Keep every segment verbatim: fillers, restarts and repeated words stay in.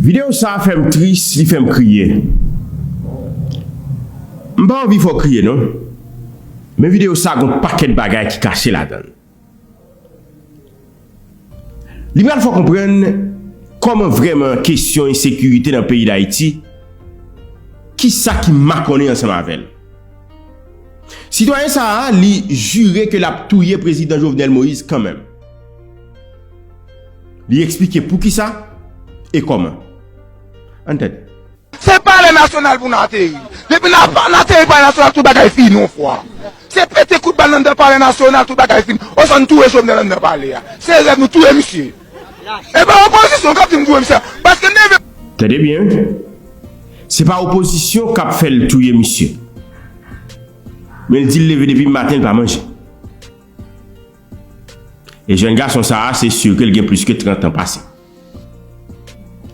Videyo sa a fè m tris, li fè m kriye. M pa anvi fè w kriye non. Men videyo sa a gon pakèt bagay ki kache ladan l. Li pral fè w konprann kòman vrèman kesyon ensekirite nan peyi Dayiti, kisa ki makonnen ansanm avè l. Sitwayen sa a, li jire ke l ap touye prezidan Jovenel Moïse kanmenm. Li eksplike poukisa e kòman. Ann tande. Se Palè Nasyonal pou n ateri. Depi n a-, n ateri Palè Nasyonal, tout bagay fini yon fwa. Se pete kout bal anndan Palè Nasyonal, tout bagay fini. Oswa n touye Jovenel anndan palè a. Se rèv nou touye misye. E pa opozisyon k ap di m touye misye. Paske neve Tande byen. Se pa opozisyon k ap fè l touye misye. Men l di l leve depi maten, l pa manje. E jèn gason sa a, se si ke l gen plis ke trant an pase.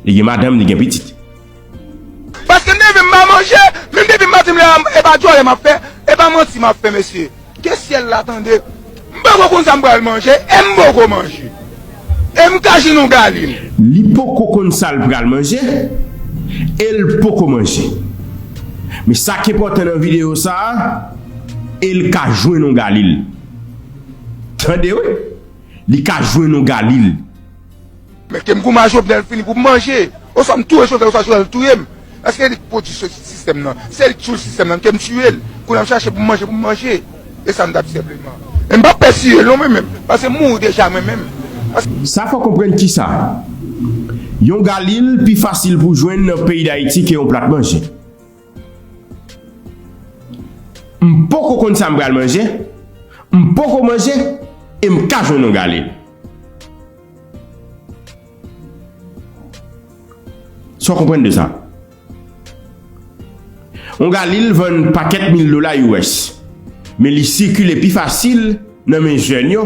Li gen madanm, li gen pitit. Paske m leve m pa manje, menm depi maten m leve, e pa djòlè m ap fè, e pa manti m ap fè, mesye. Ke syèl la tande. M poko konn sa m pral manje, e m poko manje. E m ka jwenn yon galil. Li poko konn sa l pral manje, e l poko manje. Men sa k enpòtan nan videyo sa a, e l ka jwenn yon galil. Tande wi. Li ka jwenn yon galil. Men ke m kouman Jovenel fini pou m manje. Oswa m touye Jovenel, oswa Jovenel touye m. Paske se li k pwodui sistèm nan. Se li k tchoul sistèm nan, ke m tiye l. Kounye a m chache pou m manje, pou m manje. E sa m t ap senpleman. E m p ap pè tiye l non mwen menm. Paske m mouri deja mwen menm. Paske Sa fè w konprann kisa? Yon galil pi fasil pou jwenn nan peyi Dayiti ke yon plat manje. M poko konn sa m pral manje, m poko manje, e m ka jwenn yon galil. Sa w konprann de sa? Yon galil vann pakèt mil dola U S, men li sikile pi fasil nan men jèn yo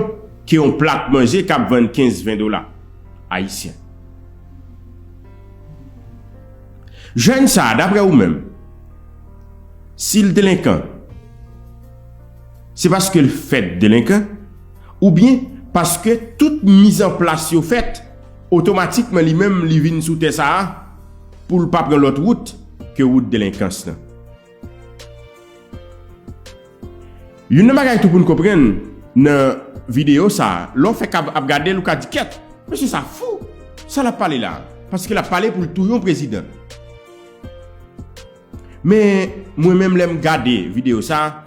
ke yon plat manje k ap vann kenz, ven dola ayisyen. Jèn sa a, daprè ou menm, si l delenkan, se paske l fèt delenkan, oubyen paske tout mizanplas yo fèt, otomatikman li menm li vin sou tè sa a pou l pa pran lòt wout ke wout delenkans lan? Youn nan bagay tou pou n konprann nan videyo sa a, lè w fèk ap, ap gade l, ou ka di, "Kèt, mesye sa fou, sa l ap pale la a?" Paske l ap pale pou l touye yon prezidan. Men, mwen menm, lè m gade videyo sa a,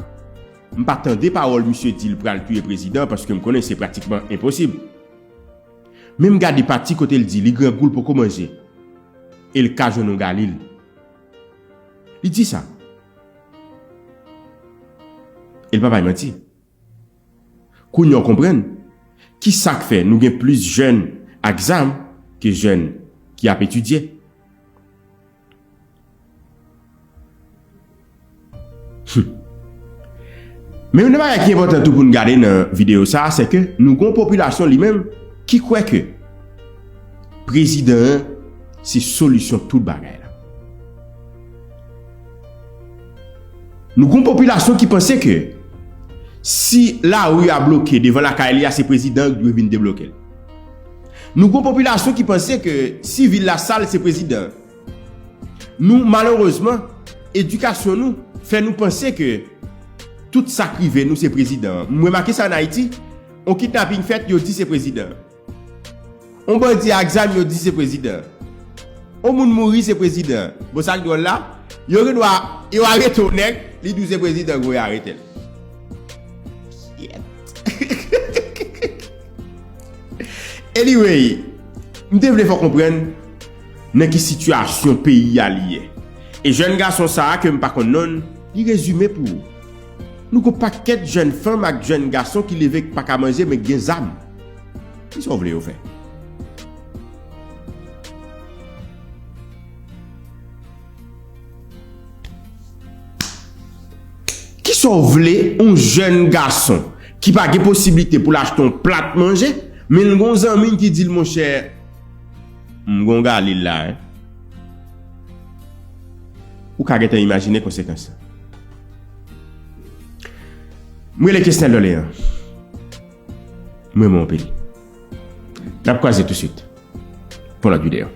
m pa tande pawòl misye di l pral touye prezidan, paske m konnen se pratikman enposib. Men m gade pati kote l di li grangou, l poko manje, e l ka jwenn yon galil. Li di sa. E l pa bay manti. Kounye a w konprann kisa k fè nou gen plis jèn ak zam ke jèn ki ap etidye. Hmm. Men youn nan bagay ki enpòtan tou pou n gade nan videyo sa a, se ke nou gon popilasyon li menm ki kwè ke prezidan an se solisyon tout bagay la. Nou gon popilasyon ki panse ke si lari a bloke devan lakay li a, se prezidan an ki dwe vin debloke l. Nou gon popilasyon ki panse ke si vil la sal, se prezidan an. Nou, malerezman, edikasyon nou fè nou panse ke tout sa k rive nou se prezidan an. M remake sa ann Ayiti, on kidnaping fèt, yo di se prezidan an. On bandi ak zam, yo di se prezidan an. On moun mouri, se prezidan an. Bon, sa k dwòl la, yo gen dwa, yo arete on nèg, li di w se prezidan an, yo arete l. Kyèt. Anyway, m te vle fè w konprann nan ki sitiyasyon peyi a li ye. E jèn gason sa a ke m pa konn non l, li rezime pou ou. Nou gon pakèt jèn fanm ak jèn gason ki leve k pa ka manje men k gen zam. Kisa w vle yo fè? Kisa w vle yon jèn gason ki pa gen posiblite pou l achte yon plat manje, men l gon zanmi l ki di l, monchè, m gon galil la, wi. Ou ka gentan imajine konsekans lan. M rele Kesnel Doléan. M renmen w anpil. N ap kwaze tousuit pou lòt videyo.